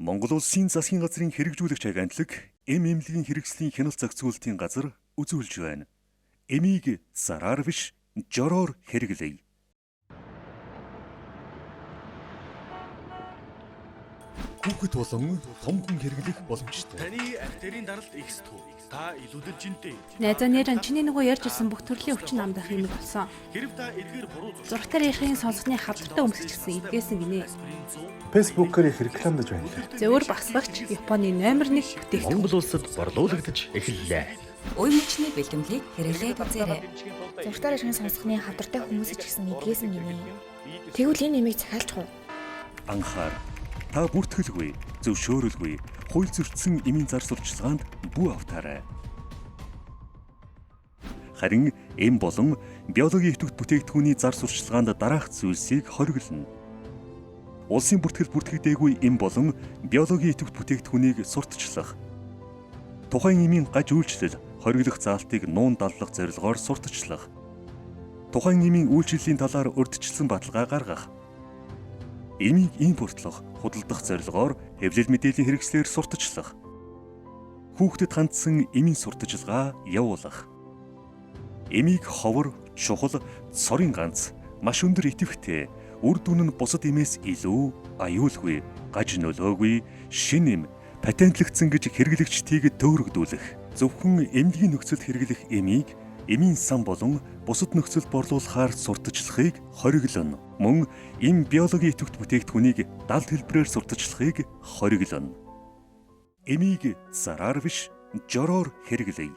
Монгол Улсын засгийн газрын хэрэгжүүлэгч агентлаг эм эмнэлгийн хэрэгслийн хяналт зохицуулалтын газар үзүүлж байна. Эмийг зараар биш, жороор хэрэглэе. Хүүхэд болон том хүн хэрэглэх боломжтой. Таны артерийн даралт ихсдэг. Та илүүдэл жинтэй. Найзаа нэрэн чиний нөгөө ярьж ирсэн бүх төрлийн өвчин намдах юм болсон. Хэрв та эдгээр буруу зуршил Зурагтаар ярихын сонсохны хавдартай өмсчихсэн эдгээсэн гинэ. Facebook-оор их рекламдаж байна лээ. Зөөр багсгагч Японы номер 1 бүтээгдэхүүн. Монгол улсад борлуулагдаж эхэллээ. Уй мөчний бэлтгэлийг хэрэглээд үзээрэй. Зургатаар ашигын сонсхны хавдартай хүмүүс ч гэсэн эдгээсэн гинэ. Тэгвэл энэ нэмийг захиалчих уу? Анхаар та бүртгэлгүй, зөвшөөрөлгүй, хууль зөрчсөн эмийн зар сурталчилгаанд бүү автаарай. Харин эм болон биологийн идэвхт бүтээгдэхүүний зар сурталчилгаанд дараах зүйлсийг хориглоно. Улсын бүртгэл бүртгэгдээгүй эм болон биологийн идэвхт бүтээгдэхүүнийг сурталчлах. Тухайн эмийн гаж үйлчлэл хориглох заалтыг нуун даллах зорилгоор сурталчлах. Тухайн эмийн үйлчлэлийн талаар урьдчилсан баталгаа гаргах. Эмийг импортлох, худалдах зорилгоор хэвлэл мэдээллийн хэрэгслээр сурталчлах. Хүүхдэд хандсан эмийн сурталчилгаа явуулах. Эмийг ховор, чухал, цорын ганц, маш өндөр идэвхтэй, үр дүн нь бусад эмээс илүү аюулгүй, гаж нөлөөгүй, шин эм, патентлагдсан гэж хэрэглэгчдийг төөрөгдүүлэх. Зөвхөн эмнэлгийн нөхцөлд хэрэглэх эмийг эмийн сан болон бусад нөхцөлд борлуулахаар сурталчлахыг хориглоно. Мөн эм биологийн идэвхт бүтээгдэхүүнийг далд хэлбэрээр сурталчлахыг хориглоно. Эмийг зараар биш, жороор хэрэглэе.